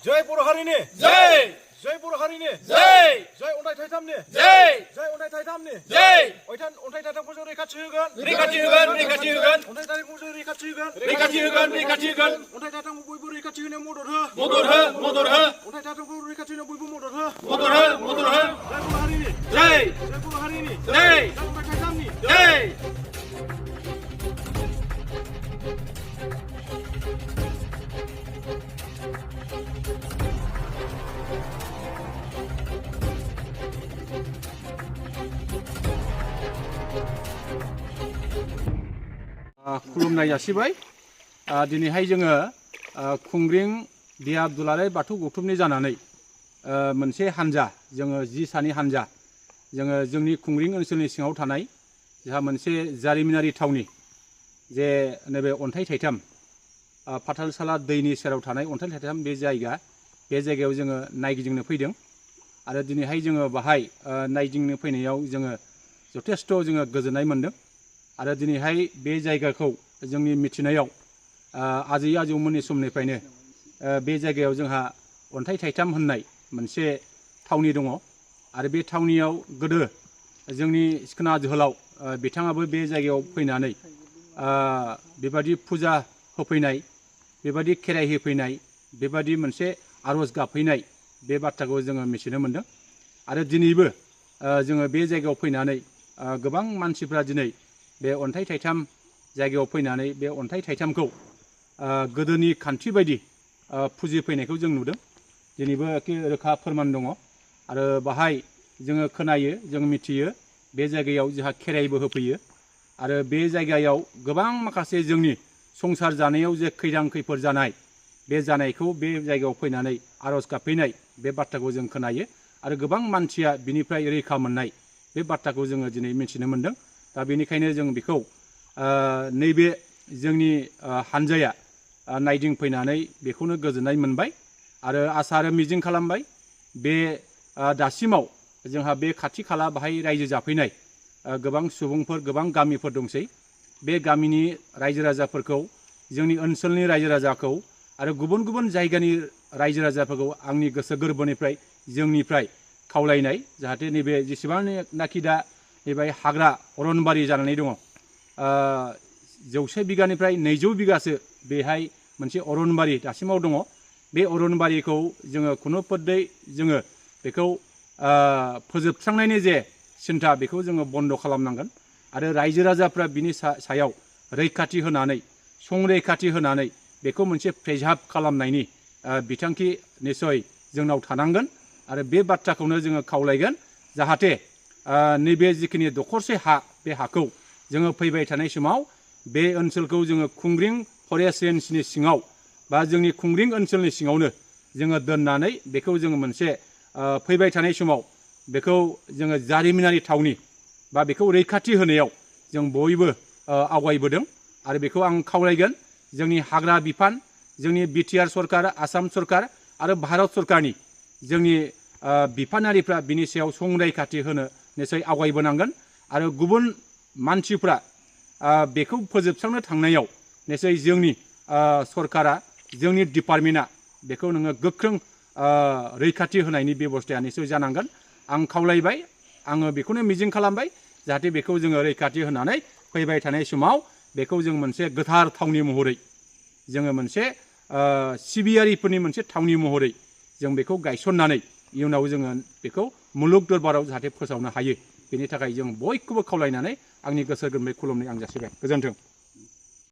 जय बर' हारिनि जय जय बर' हारिनि जय जय अन्थाइ थाइथामनि जय जय अन्थाइ थाइथामनि जय अन्थाइ थाइथामखौ जों रैखाथि होगोन रैखाथि होगोन अन्थाइ थाइथामखौ जों रैखाथि होगोन रैखाथि होगोन अन्थाइ थाइथामखौ बयबो रैखाथि होनो मदद हो मदद हो अन्थाइ थाइथामखौ रैखाथि होनो बयबो मदद हो मदद हो जय बर' हारिनि जय जय बर' हारिनि जय अन्थाइ थाइथामनि जय खुलुमनाय जासिबाय दिनैहाय जोङो खुंग्रिं दिया दुलाराय बाथौ गौथुमनि जानानै मोनसे हानजा जोङो 10 सानि हानजा जोङो जोंनि खुंग्रिं ओनसोलनि सिङाव थानाय जोंहा मोनसे जारिमिनारि थावनि जे नैबे अन्थाइ थाइथाम पातालसाला दैनि सेराव थानाय अन्थाइ थाइथाम बे जायगायाव जोङो नायगिदिंनो फैदों आरो दिनैहाय जोङो बाहाय नायगिदिंनो फैनायाव जोङो जथेस्थ' जोङो गोजोननाय मोनदों आरो दिनैहाय बे जायगाखौ जोंनि मिथिनायाव आजै आजौमोननि समनिफ्रायनो बे जायगायाव जोंहा अन्थाइ थाइथाम होननाय मोनसे थावनि दङ आरो बे थावनियाव गोदो जोंनि सिखोना जोहोलाव बिथाङाबो बे जायगायाव फैनानै बेबादि फुजा होफैनाय बेबादि खेराइ होफैनाय बेबादि मोनसे आर'ज गाबफैनाय बे बाथ्राखौ जोङो मिथिनो मोनदों आरो दिनैबो जोङो बे जायगायाव फैनानै गोबां मानसिफ्रा दिनै बे अन्थाइ थाइथाम जायगायाव फैनानै बे अन्थाइ थाइथामखौ गोदोनि खान्थि बायदि फुजिफैनायखौ जों नुदों दिनैबो एखे रोखा फोरमान दङ आरो बाहाय जोङो खोनायो जों मिथियो बे जायगायाव जोंहा खेराइबो होफैयो आरो बे जायगायाव गोबां माखासे जोंनि संसार जानायाव जे खैदां खैफोद जानाय बे जानायखौ बे जायगायाव फैनानै आर'ज गाबफैनाय बे बाथ्राखौ जों खोनायो आरो गोबां मानसिया बिनिफ्राय रैखा मोननाय बे बाथ्राखौ जोङो दिनै मिथिनो मोनदों दा बेनिखायनो जों बेखौ नैबे जोंनि हानजाया नायदिंफैनानै बेखौनो गोजोननाय मोनबाय आरो आसा आरो मिजिं खालामबाय बे दासिमाव जोंहा बे खाथि खाला बाहाय रायजो जाफैनाय गोबां सुबुंफोर गोबां गामिफोर दंसै बे गामिनि रायजो राजाफोरखौ जोंनि ओनसोलनि रायजो राजाखौ आरो गुबुन गुबुन जायगानि रायजो राजाफोरखौ आंनि गोसो गोरबोनिफ्राय जोंनिफ्राय खावलायनाय जाहाथे नैबे जेसेबांनाखि दा नैबे हाग्रा अरनबारि जानानै दङ 100 बिगानिफ्राय 200 बिगासो बेहाय मोनसे अरनबारि दासिमाव दङ बे अरनबारिखौ जोङो खुनु पद्धै जोङो बेखौ फोजोबस्रांनायनि जे सिन्था बेखौ जोङो बन्द' खालामनांगोन आरो रायजो राजाफ्रा बिनि सायाव रैखाथि होनानै संरैखाथि होनानै बेखौ मोनसे प्रिजार्भ खालामनायनि बिथांखि निसय जोंनाव थानांगोन आरो बे बाथ्राखौनो जोङो खावलायगोन जाहाथे नैबे जिखिनि दखरसे हा बे हाखौ जोङो फैबाय थानाय समाव बे ओनसोलखौ जोङो खुंग्रिं फरेस्ट रेन्जनि सिङाव बा जोंनि खुंग्रिं ओनसोलनि सिङावनो जोङो दोननानै बेखौ जोङो मोनसे फैबाय थानाय समाव बेखौ जोङो जारिमिनारि थावनि बा बेखौ रैखाथि होनायाव जों बयबो आवगायबोदों आरो बेखौ आं खावलायगोन जोंनि हाग्रा बिफान जोंनि बिटिआर सरकार आसाम सरकार आरो भारत सरकारनि जोंनि बिफानारिफ्रा बिनि सायाव संरैखाथि होनो निसय आवगायबोनांगोन आरो गुबुन मानसिफ्रा बेखौ फोजोबस्रांनो थांनायाव निसय जोंनि सरकारा जोंनि डिपार्टमेन्टआ बेखौ नोङो गोख्रों रैखाथि होनायनि बेबस्थाया निसय जानांगोन आं खावलायबाय आङो बेखौनो मिजिं खालामबाय जाहाथे बेखौ जोङो रैखाथि होनानै फैबाय थानाय समाव बेखौ जों मोनसे गोथार थावनि महरै जोङो मोनसे सिबियारिफोरनि मोनसे थावनि महरै जों बेखौ गायसननानै इयुनाव जोङो बेखौ मुलुग दरबाराव जाहाथे फोसावनो हायो बेनि थाखाय जों बयखौबो खावलायनानै आंनि गोसो गोरबोनिफ्राय खुलुमनाय आं जासिबाय गोजोन्थों।